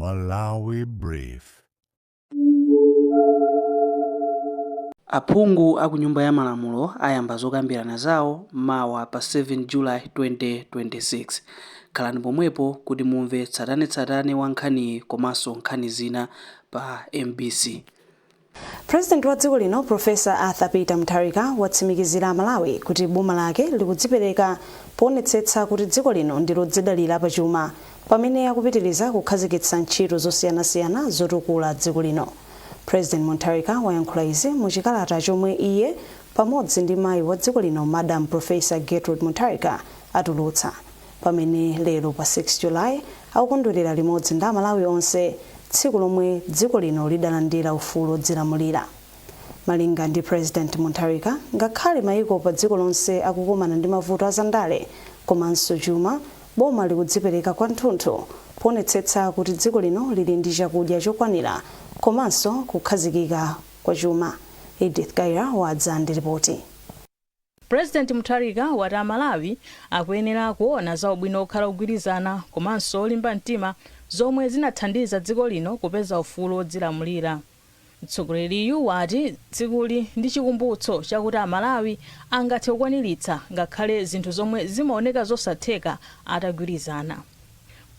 Malawi Brief. Aphungu a ku Nyumba ya Malamulo ayamba zokambirana zawo mawa pa 7 July 2026. Khalani pomwepo kuti mumve tsatanetsatane wa nkhaniyi komanso nkhani zina pa mbc. President wa dziko lino Professor Arthur Peter Mutharika watsimikizira Amalawi kuti boma lake likudzipereka poonetsetsa kuti dziko lino ndi lodzidalira pachuma pamene akupitiriza kukhazikitsa ntchito zosiyanasiyana zotukula dziko lino. President Mutharika wayankhula izi mu chikalata chomwe iye pamodzi ndi mayi wa dziko lino Madam Professor Gertrude Mutharika atulutsa pamene lero pa 6 July akukondwerera limodzi ndi Amalawi onse tsiku lomwe dziko lino lidalandira ufulu odzilamulira. Malinga ndi President Mutharika, ngakhale maiko pa dziko lonse akukumana ndi mavuto azandale komanso chuma, boma likudzipereka kwathunthu poonetsetsa kuti dziko lino lili ndi chakudya chokwanira komanso kukhazikika kwa chuma. Edith Kaira wadza ndi ripoti. President Mutharika wati Amalawi akuyenera kuona za ubwino okhala ogwirizana komanso olimba mtima zomwe zinathandiza dziko lino kupeza ufulu odzilamulira. Mtsogoleriyu wati tsikuli ndi chikumbutso chakuti Amalawi angathe kukwaniritsa ngakhale zinthu zomwe zimaoneka zosatheka atagwirizana.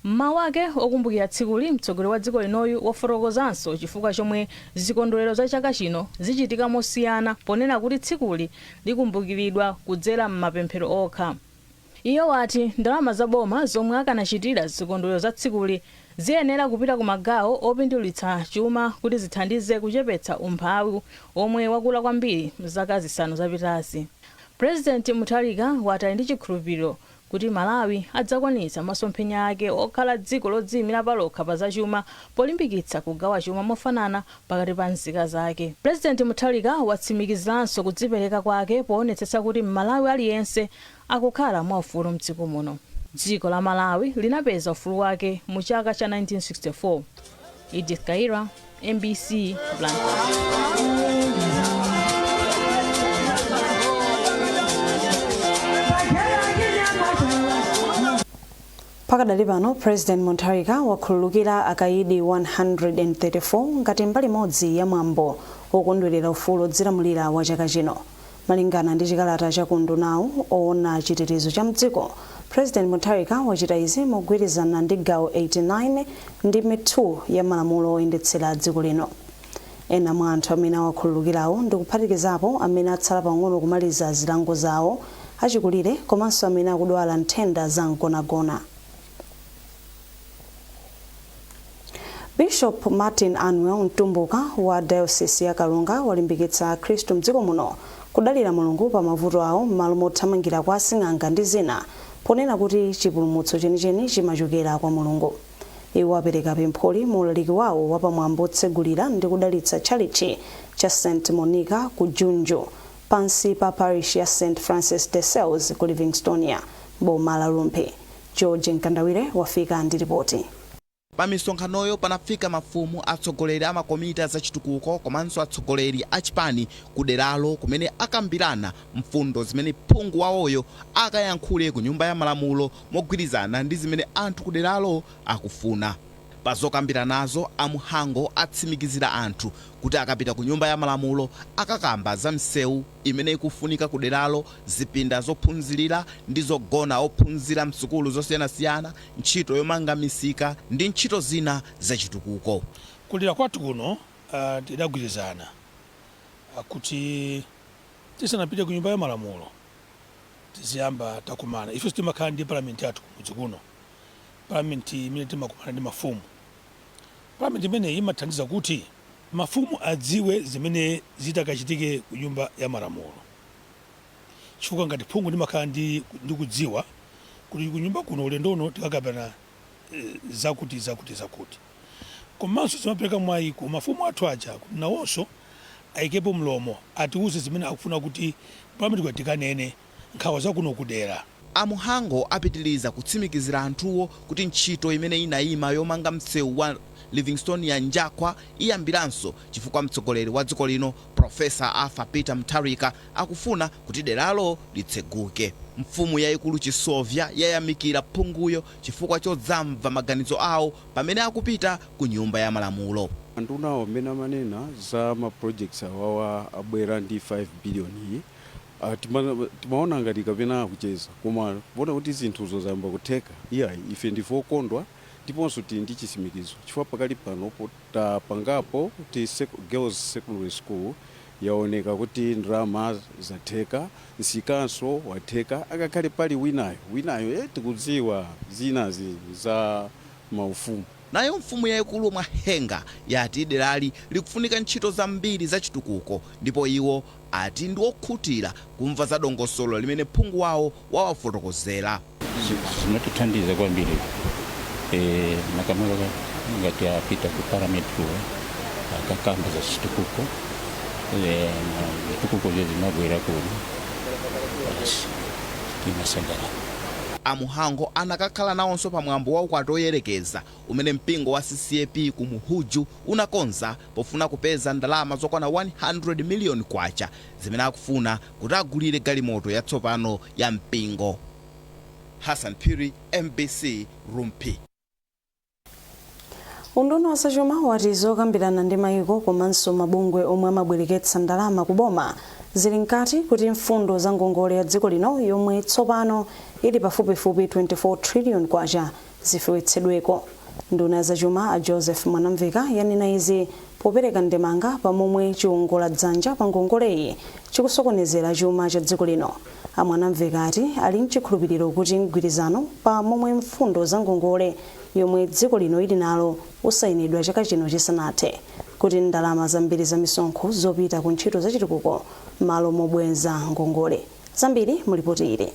M'mawu ake okumbukira tsikuli, mtsogoleri wa dziko linoyu wafotokozanso chifukwa chomwe zikondwerero za chaka chino zichitika mosiyana ponena kuti tsikuli likumbukiridwa kudzera m'mapemphero okha. Iye wati ndalama za boma zomwe akanachitira zikondwerero za tsikuli ziyenera kupita ku magawo opindulitsa chuma kuti zithandize kuchepetsa umphawi omwe wakula kwambiri m'zaka zisanu zapitazi. President Mutharika wati ali ndi chikhulupiriro kuti Malawi adzakwanitsa masomphenya ake okhala dziko lodziyimira palokha pa zachuma polimbikitsa kugawa chuma mofanana pakati pa nzika zake. President Mutharika watsimikiziranso kudzipereka kwake poonetsetsa kuti Mmalawi aliyense akukhala mwaufulu mdziko muno. Dziko la Malawi linapeza ufulu wake mu chaka cha 1964. Edith Kaira, MBC, Blantyre. Pakadali pano, President Mutharika wakhululukira akaidi 134 ngati mbali imodzi ya mwambo wokondwerera ufulu odzilamulira wa chaka chino. Malingana ndi chikalata cha ku undunawu owona chitetezo cha mdziko, President Mutharika wachita izi mogwirizana ndi gawo 89 ndime 2 ya malamulo oyendetsera dziko lino. Ena mwa anthu amene awakhululukirawo ndikuphatikizapo amene atsala pang'ono kumaliza zilango zawo, achikulire komanso amene akudwala nthenda za mgonagona. Bishop Martin Anwell Mtumbuka wa Diocese ya Karonga walimbikitsa akhristu mdziko muno kudalira Mulungu pa mavuto awo m'malo mothamangira kwa asing'anga ndi zina ponena kuti chipulumutso chenicheni chimachokera kwa Mulungu. Iwo apereka pempholi mu ulaliki wawo wa pamwambo otsegulira ndi kudalitsa tchalitchi cha St Monica ku Junju pansi pa parish ya St Francis de Sales ku Livingstonia m'boma la Rumphi. George Mkandawire wafika ndi ripoti. Pa misonkhanoyo panafika mafumu, atsogoleri a makomiti a zachitukuko komanso atsogoleri a chipani ku deralo kumene akambirana mfundo zimene phungu wawoyo akayankhule ku nyumba ya malamulo mogwirizana ndi zimene anthu kuderalo akufuna. Pa zokambiranazo, a Mhango atsimikizira anthu kuti akapita ku nyumba ya malamulo akakamba za msewu imene ikufunika kuderalo, zipinda zophunzilira ndi zogona ophunzira msukulu zosiyanasiyana, ntchito yomanga misika ndi ntchito zina zachitukuko. Kudera kwathu kuno tidagwirizana kuti tisanapite ku Nyumba ya Malamulo tiziyamba takumana. Ifenso timakhala ndi palamenti yathu kumudzi kuno, palamenti imene timakumana ndi mafumu. Palamenti imeneyi imathandiza kuti mafumu adziwe zimene zitakachitike ku Nyumba ya Malamulo chifukwa ngati phungu ndimakhala ndikudziwa kuti kunyumba kuno ulendo uno tikakambirana zakuti zakuti zakuti. Komanso zimapereka mwayi ku mafumu athu aja kuti nawonso ayikepo mlomo, atiuze zimene akufuna kuti palamenti kuja tikanene, nkhawa za kuno kudera. A Mhango apitiliza kutsimikizira anthuwo kuti ntchito imene inayima yomanga msewu wa Livingstonia Njakwa iyambiranso chifukwa mtsogoleri wa dziko lino Prof. Arthur Peter Mutharika akufuna kuti deralo litseguke. Mfumu yayikulu Chisovya yayamikira phunguyo chifukwa chodzamva maganizo awo pamene akupita ku Nyumba ya Malamulo. Andunawo amene amanena za ma projects awawa abwera ndi 5 billion iyi, timaona ngati kapena akucheza, koma kuona kuti zinthuzo zayamba kutheka, iyayi, ife ndife okondwa ndiponso tili ndi chitsimikizo, chifukwa pakali pano tapangapo kuti girls secondary school yaoneka kuti ndalama zatheka, msikanso watheka, akakhale pali winayo winayo, tikudziwa zinazi za maufumu. Nayo mfumu yayikulu Mwahenga yati derali likufunika ntchito zambiri zachitukuko, ndipo iwo ati ndi okhutira kumva za dongosolo limene phungu wawo wawafotokozera. Zimatithandiza kwambiri, makamaka ngati apita ku parliament kuwa akakamba za chitukuko, na zitukuko zye zimabwera kuno, basi timasangalala. Amuhango anakakhala nawonso pamwambo wa ukwati oyerekeza umene mpingo wa CCAP ku Muhuju unakonza pofuna kupeza ndalama zokwana 100 miliyoni kwacha zimene akufuna kuti agulire galimoto yatsopano ya mpingo. Hassan Phiri, MBC, Rumphi. Unduna wa zachuma wati zokambirana ndi mayiko komanso mabungwe omwe amabwereketsa ndalama kuboma zili mkati kuti mfundo za ngongole ya dziko lino, yomwe tsopano ili pafupifupi 24 trillion kwacha, zifewetsedweko. Nduna ya zachuma a Joseph Mwanamveka yanena izi popereka ndemanga pamomwe chiwongola dzanja pa ngongoleyi chikusokonezera chuma cha dziko lino. A Mwanamveka ati ali mchikhulupiriro kuti mgwirizano pa momwe mfundo za ngongole yomwe dziko lino ili nalo usayinidwa chaka chino chisanathe, kuti ndalama zambiri za misonkho zopita ku ntchito zachitukuko malo mobweza ngongole. Zambiri mulipoti ili.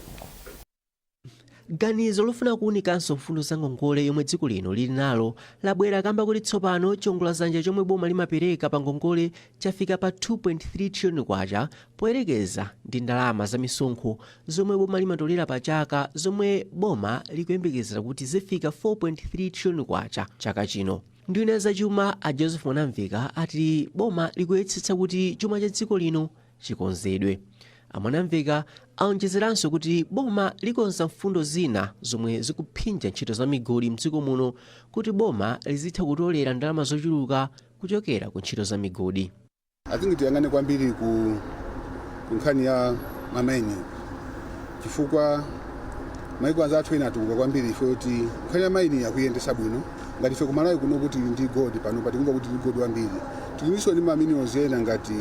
Ganizo lofuna kuwunikanso mfundo za ngongole yomwe dziko lino lili nalo labwera kamba kuti tsopano chiwongoladzanja chomwe boma limapereka pa ngongole chafika pa 2.3 trillion kwacha, poyerekeza ndi ndalama za misonkho zomwe boma limatolera pa chaka, zomwe boma likuyembekezera kuti zifika 4.3 trillion kwacha chaka chino. Nduna zachuma a Joseph Mwanamveka ati boma likuyesetsa kuti chuma cha dziko lino chikonzedwe. Amwanamveka aonjezeranso kuti boma likonza mfundo zina zomwe zikuphinja ntchito za migodi mdziko muno, kuti boma lizitha kutolera ndalama zochuluka kuchokera ku ntchito za migodi. I think tiyang'ane kwambiri ku nkhani ya ma mining, chifukwa maiko anzathu ena atukuka kwambiri ife kuti nkhani ya mining akuyendesa bwino. Ngati ife kumalawi kuno kuti ndi gold, pano patikumva kuti ndi gold wambiri, tilinso ndi ma minerals ena ngati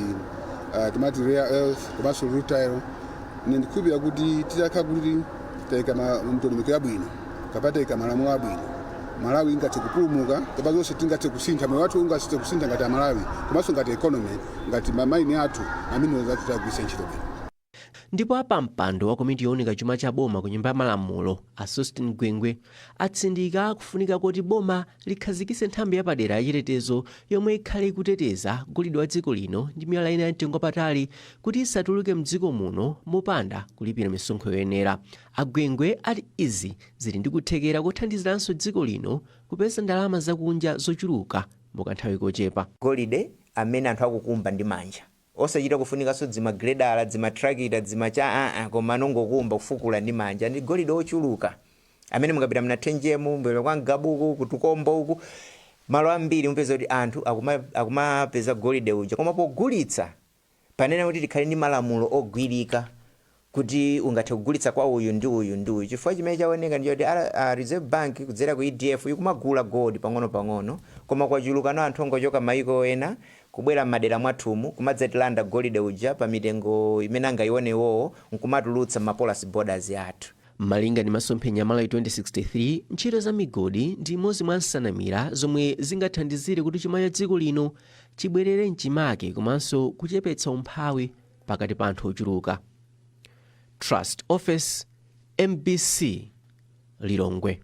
timati rare earth komanso rutile. Ine ndikhulupirira kuti titakhala kuti tayika ndondomeko yabwino kapena tayika malamulo abwino, Malawi ingathe kupulumuka kapena zonse tingathe kusintha, moyo wathu ungathe kusintha ngati Amalawi komanso ngati economy, ngati ma mine athu, ma minerals athu tagwiritsa ntchito bwino. Ndipo apampando wa komiti yowunika chuma cha boma ku Nyumba ya Malamulo a Sosten Gwengwe atsindika kufunika kuti boma likhazikitse nthambi yapadera yachitetezo yomwe ikhale ikuteteza golide wa dziko lino ndi miyala ina yamtengo wapatali kuti isatuluke mdziko muno mopanda kulipira misonkho yoyenera. Agwengwe ati izi zili ndi kuthekera kothandiziranso dziko lino kupeza ndalama zakunja zochuluka mukanthawi kochepa. Golide amene anthu akukumba ndi manja, osachita kufunikanso dzimagredala, dzimatrakita, dzimacha, aa, koma anongokumba, kufukula ndi manja, ndi golide ochuluka amene mukapita mnathenjemu, mbwera kwa Mgabuku, kutukombo uku, malo ambiri mupeza kuti anthu akumapeza golide uja. Koma pogulitsa panena kuti tikhale ndi malamulo ogwirika kuti ungathe kugulitsa kwa uyu ndi uyu ndi uyu, chifukwa chimene chaoneka ndi choti a Reserve Bank kudzera ku EDF ikumagula gold pang'ono-pang'ono, koma kwachulukano anthu ongochoka maiko ena kubwera m'madera mwathumu kumadzatilanda golide uja pa mitengo imene angayione iwowo nkumatulutsa ma porous borders athu. Malinga ndi masomphenya Malawi 2063, ntchito za migodi ndi imodzi mwa nsanamira zomwe zingathandizire kuti chuma cha dziko lino chibwerere mchimake komanso kuchepetsa umphawi pakati pa anthu ochuluka. Trust Office, MBC, Lilongwe.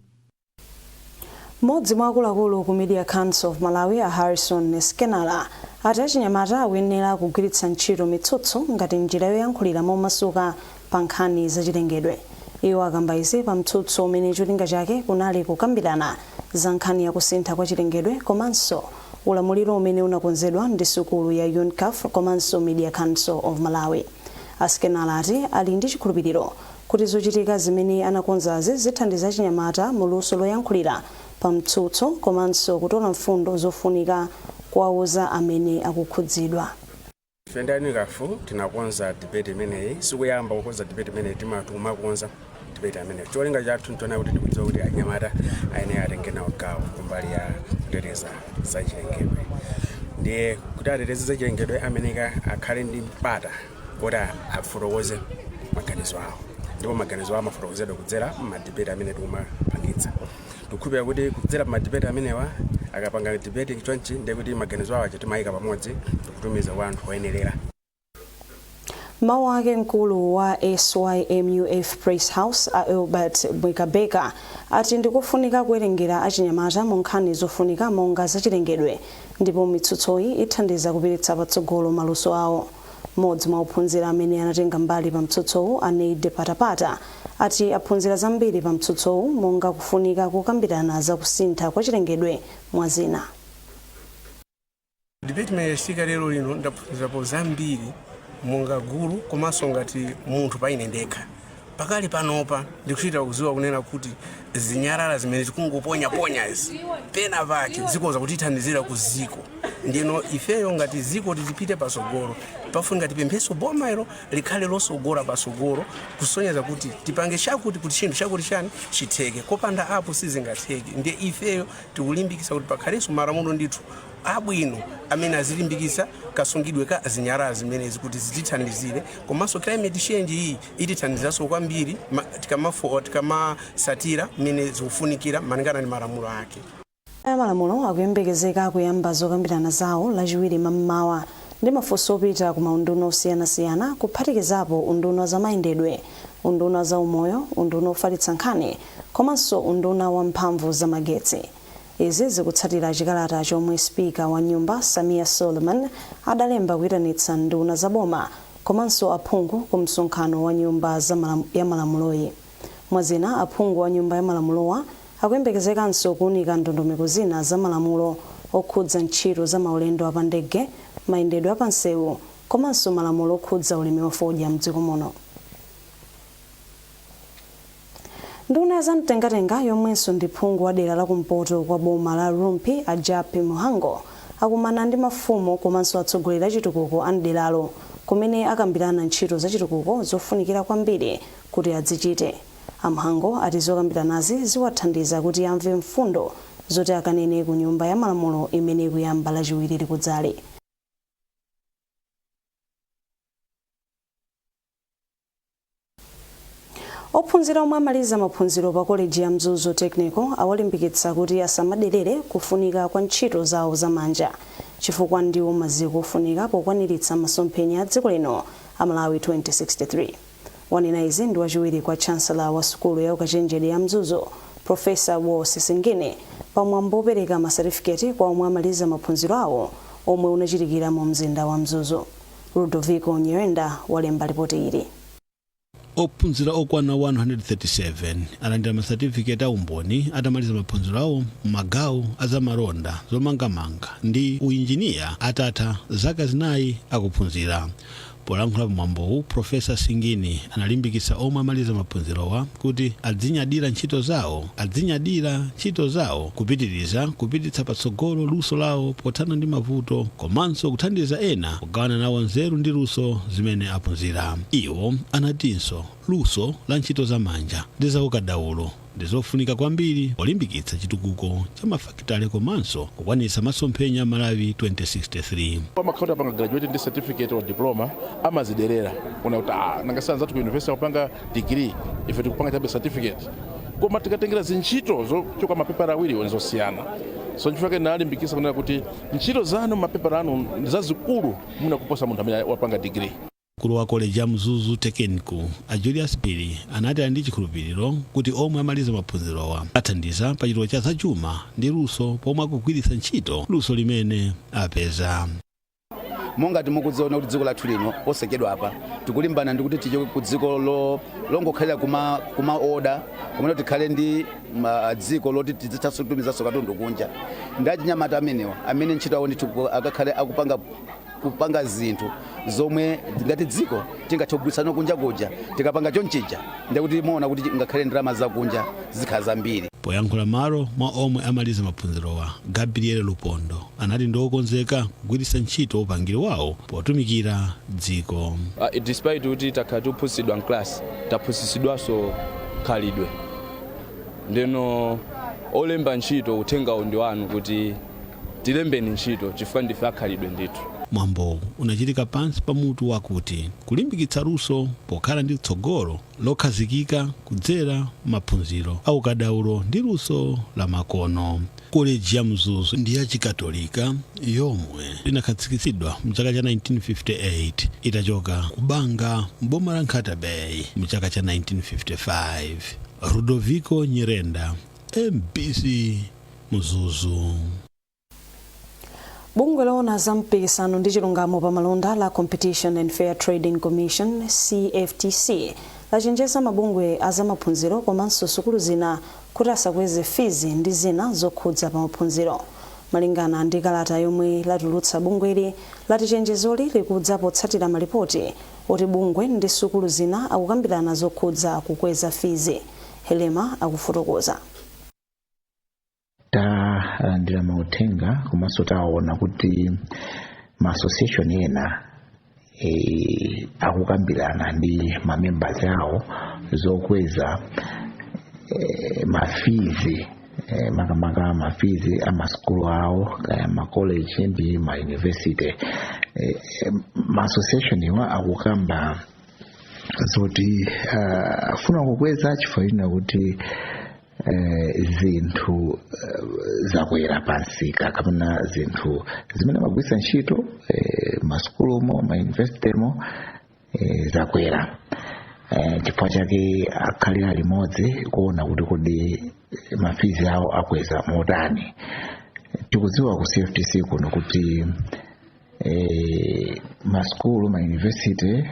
Mmodzi mwa akuluakulu ku Media Council of Malawi a Harrison Skenala ati achinyamata akuyenera kugwiritsa ntchito mitsutso ngati njira yoyankhulira momasuka pa nkhani zachilengedwe. Iwo akamba izi pa mtsutso umene cholinga chake kunali kukambirana za nkhani yakusintha kwa chilengedwe komanso ulamuliro, umene unakonzedwa ndi sukulu ya UNCAF komanso Media Council of Malawi. Askenala ati ali ndi chikhulupiriro Kuti zochitika zimene anakonzazi zithandiza achinyamata mu luso loyankhulira pa mtsutso komanso kutola mfundo zofunika kuwauza amene akukhudzidwa. Ife ndi a NECAF tinakonza debate imeneyi. Sikuyamba kukonza debate imeneyi, timatumakonza debate imeneyi. Cholinga chathu ntiona kuti tikudziwa kuti anyamata ayenera atenge nawo gawo kumbali ya kuteteza zachilengedwe. Ndiye kuti ateteze zachilengedwe, ameneka akhale ndi mpata kuti afotokoze maganizo awo, ndipo maganizo awo amafotokozedwa kudzera mma debate amene tikumapangitsa. Tikukhulupirira kuti kudzera mma debate amenewa, akapanga debate chonchi, ndiye kuti maganizo awo aja timayika pamodzi ndikutumiza kwa anthu oyenerera. Mawu ake, mkulu wa SYMUF Press House a Albert Mwikabeka ati ndikufunika kuwerengera achinyamata mu nkhani zofunika monga zachilengedwe, ndipo mitsutsoyi ithandiza kupititsa patsogolo maluso awo. Mmodzi mwa ophunzira amene anatenga mbali pa mtsutsowu, Aneide Patapata, ati aphunzira zambiri pa mtsutsowu, monga kufunika kukambirana za kusintha kwa chilengedwe, mwa zina. Debate imene yachitika lero lino, ndaphunzirapo zambiri monga gulu komanso ngati munthu paine ndekha. Pakali panopa ndikuchita kudziwa kunena kuti zinyalala zimene tikungoponyaponya izi, pena pake zikhoza kutithandizira ku ziko. Ndino ifeyo ngati ziko titipite pasogolo, pafunika tipempheso boma ilo likhale losogola pasogolo, kusonyeza kuti tipange chakuti kuti chinthu chakuti chani chitheke. Kopanda apo sizingatheke. Ndiye ifeyo tikulimbikitsa kuti pakhalenso malamulo ndithu abwino amene azilimbikitsa kasungidwe ka zinyalala zimenezi kuti zitithandizire. Komanso climate change iyi itithandizanso kwambiri tikamasatira mmene zikufunikira malingana ndi malamulo ake. Malamulo akuyembekezeka kuyamba zokambirana zawo Lachiwiri mammawa ndi mafunso opita ku maunduna osiyanasiyana, kuphatikizapo unduna wa zamayendedwe, unduna wa zaumoyo, unduna ofalitsa nkhani komanso unduna wa mphamvu zamagetsi. Izi zikutsatira chikalata chomwe spika wa nyumba Sameer Suleman adalemba kuyitanitsa nduna zaboma komanso aphungu ku msonkhano wa nyumba ya malamuloyi. Mwazina, aphungu wa nyumba ya malamulowa akuyembekezekanso kuunika ndondomeko zina za malamulo okhudza ntchito za maulendo apandege, mayendedwe apansewu komanso malamulo okhudza ulimi wa fodya mdziko muno. Nduna zamtengatenga yomwenso ndi phungu wa dera lakumpoto kwa boma la Rumphi, a Jappie Mhango, akumana ndi mafumu komanso atsogoleri achitukuko a mderalo, kumene akambirana ntchito zachitukuko zofunikira kwambiri kuti azichite. A Mhango ati zokambiranazi ziwathandiza kuti amve mfundo zoti akanene ku nyumba ya malamulo imene ikuyamba Lachiwiri likudzali. Ophunzira omwe amaliza maphunziro pa koleji ya Mzuzu Technical awalimbikitsa kuti asamaderere kufunika kwa ntchito zawo zamanja, chifukwa ndiwo maziko ofunika pokwaniritsa masomphenya a dziko lino a Malawi 2063. Wanena izi ndi wachiwiri kwa chancellor wa sukulu ya ukachenjede ya Mzuzu, Professor Wose Singini, pamwambo opereka masatifiketi kwa omwe amaliza maphunziro awo omwe unachitikira mu mzinda wa Mzuzu. Ludovico Nyirenda walemba ripoti ili. Ophunzira okwana 137 alandira masatifiketi a umboni atamaliza maphunziro awo m'magawo azamalonda, zomangamanga ndi uinjiniya atatha zaka 4 akuphunzira. Polankhula pamwambowu, Professor Singini analimbikitsa omwe amaliza maphunzirowa kuti adzinyadira ntchito zawo, kupitiriza kupititsa patsogolo luso lawo pothana ndi mavuto komanso kuthandiza ena kugawana nawo nzeru ndi luso zimene aphunzira. Iwo anatinso luso la ntchito zamanja ndi zaukadaulo ndi zofunika kwambiri polimbikitsa chitukuko cha mafakitale komanso kukwanitsa masomphenya a Malawi 2063. Amakhala apanga graduate ndi certificate or diploma, amaziderera kuna kuti, "Ah, nanga anzathu ku university akupanga degree, ife tikupanga chabe certificate." Koma tikatengera zintchito zochoka mapepala awiri nzosiyana. So nchifukwa nalimbikitsa kunena kuti ntchito zanu, mapepala anu ndi zazikulu muna kuposa munthu amene wapanga degree. Mkulu wa koleji ya Mzuzu Technical, a Julius Phiri, anati ali ndi chikhulupiriro kuti omwe amaliza maphunzirowa athandiza pa chitukuko cha zachuma ndi luso pomwe akugwiritsa ntchito luso limene apeza. Monga timukudziona kuti dziko lathu lino posachedwa apa tikulimbana ndi kuti tichoke ku dziko longokhalira kuma order, kumene tikhale ndi dziko loti tizithanso kutumizanso katundu kunja. Ndi achinyamata amenewa amene ntchito awo ndithu akakhale akupanga Kupanga zinthu zomwe ngati dziko tingathe kugulitsana kunja kuja. Tikapanga chonchija, ndikuti muona kuti ngakhale ndalama zakunja zikhala zambiri. Poyankhula malo mwa omwe amaliza maphunzirowa, Gabriel Lupondo anati ndiokonzeka kugwiritsa ntchito upangiri wawo potumikira dziko. Despite kuti takhala tikuphunzitsidwa m'class, taphunzitsidwanso khalidwe. Ndeno olemba ntchito, uthengawo ndi wanu kuti tilembeni ntchito chifukwa ndife akhalidwe ndithu. Mwambowu unachitika pansi pa mutu wakuti kulimbikitsa luso pokhala ndi tsogolo lokhazikika kudzera maphunziro aukadaulo ndi luso la makono. Koleji ya Mzuzu ndi ya Chikatolika yomwe inakhazikitsidwa mchaka cha 1958 itachoka kubanga mboma la Nkhata Bay mchaka cha 1955. Rudoviko Nyirenda, MBC, Mzuzu. Bungwe loona za mpikisano ndi chilungamo pa malonda la Competition and Fair Trading Commission, CFTC, lachenjeza mabungwe a zamaphunziro komanso sukulu zina kuti asakweze fees ndi zina zokhudza pa maphunziro. Malingana ndi kalata yomwe latulutsa, bungweli lati chenjezoli likudza potsatira malipoti oti bungwe ndi sukulu zina akukambirana zokhudza kukweza fees. Helema akufotokoza. Talandira mauthenga komanso taona kuti ma association ena akukambirana ndi ma members awo zokweza ma fees, makamaka ma fees a masukulu awo, kaya ma college ndi ma university. Ma association iwa akukamba zoti afuna kukweza chifukwa china kuti zinthu zakwera pamsika kapena zinthu zimene amagwiritsa ntchito masukulumo, ma universitymo zakwera. Chifukwa chake akhalira limodzi kuona kuti kodi ma fees awo akweza motani. Tikudziwa ku CFTC kuno kuti masukulu, ma university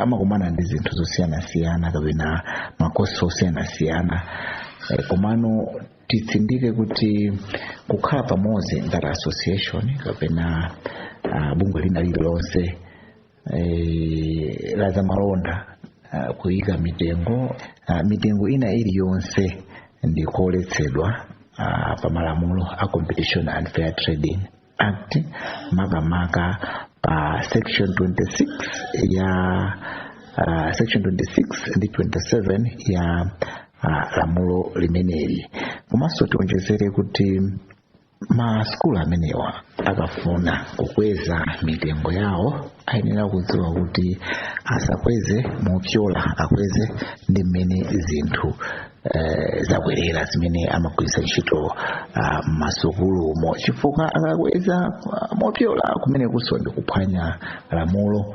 amakumana ndi zinthu zosiyanasiyana kapena ma costs osiyanasiyana. Komano titsindike kuti kukhala pamodzi ngati association kapena bungwe lina lililonse la zamalonda, kuyika mitengo ina iliyonse ndi koletsedwa pa malamulo a Competition and Fair Trading Act, makamaka pa section 26 ya section 26 ndi 27 ya lamulo limeneli. Komanso tionjezere kuti masukulu amenewa akafuna kukweza mitengo yawo ayenera kudziwa kuti asakweze mopyola, akweze ndi mmene zinthu zakwerera zimene amagwiritsa ntchito m'masukulumo, chifukwa akakweza mopyola kumene kuso ndi kuphwanya lamulo.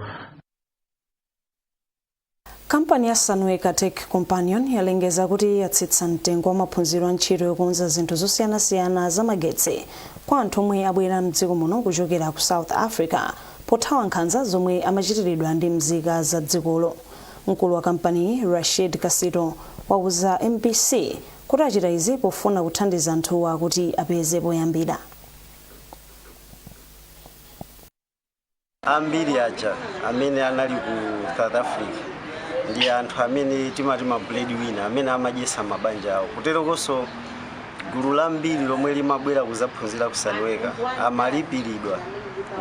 Kampani ya Sunweka Tech Companion yalengeza kuti yatsitsa mtengo wa maphunziro a ntchito yokonza zinthu zosiyanasiyana zamagetsi kwa anthu omwe abwera mdziko muno kuchokera ku South Africa pothawa nkhanza zomwe amachitiridwa ndi mzika za dzikolo. Mkulu wa kampaniyi, Rashid Kasito, wauza MBC kuti achita izi pofuna kuthandiza anthuwa kuti apeze poyambira. Ambiri aja amene anali ku South Africa ndi anthu amene timati ma breadwinner, amene amadyesa mabanja awo. Kuterokonso gulu lambiri lomwe limabwera kuzaphunzira ku Sunweka amalipiridwa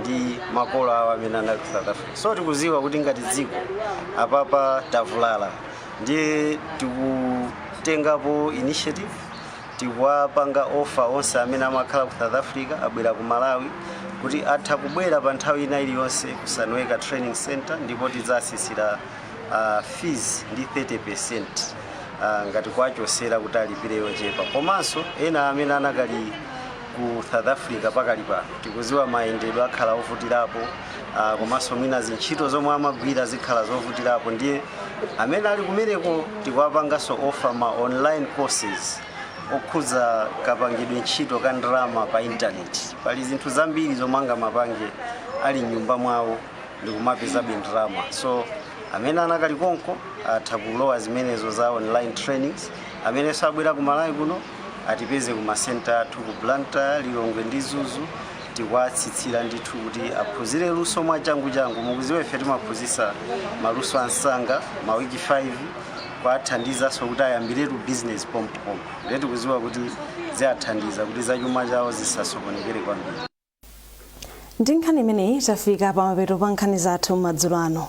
ndi makolo awo amene anali ku South Africa. So tikuziwa kuti ngati dziko apapa tavulala, ndiye tikutengapo initiative, tikuwapanga offer onse amene amakhala ku South Africa abwera ku Malawi kuti atha kubwera pa nthawi ina iliyonse ku Sunweka Training Center, ndipo tidzatsitsira fees ndi 30%, ngati kwachosera kuti alipire yochepa. Komanso ena amene anakali ku South Africa pakali pano, tikuziwa mayendedwe akhala ovutirapo, komanso mwina zintchito zomwe amagwira zikhala zovutirapo, ndiye amene ali kumeneko tikuwapanganso offer ma online courses okhudza kapangidwe ntchito ka ndalama pa intaneti. Pali zinthu zambiri zomwe angamapange ali mnyumba mwawo ndikumapezabe ndalama. So amene anakali konko atha kulowa zimenezo za online trainings. Amene sabwera ku Malawi kuno atipeze ku ma center athu ku Blantyre, Lilongwe ndi Mzuzu. Tikuwatsitsira ndithu kuti aphunzire luso mwachangu changu. Mukuziwa ife timaphunzitsa maluso ansanga mawiki 5, kuwathandizanso kuti ayambiretu business pompopompo. Ndiye tikuziwa kuti ziwathandiza kuti zachuma chawo zisasokonekere kwambiri. Ndi nkhani imeneyi tafika pamapeto pa nkhani zathu madzulo ano.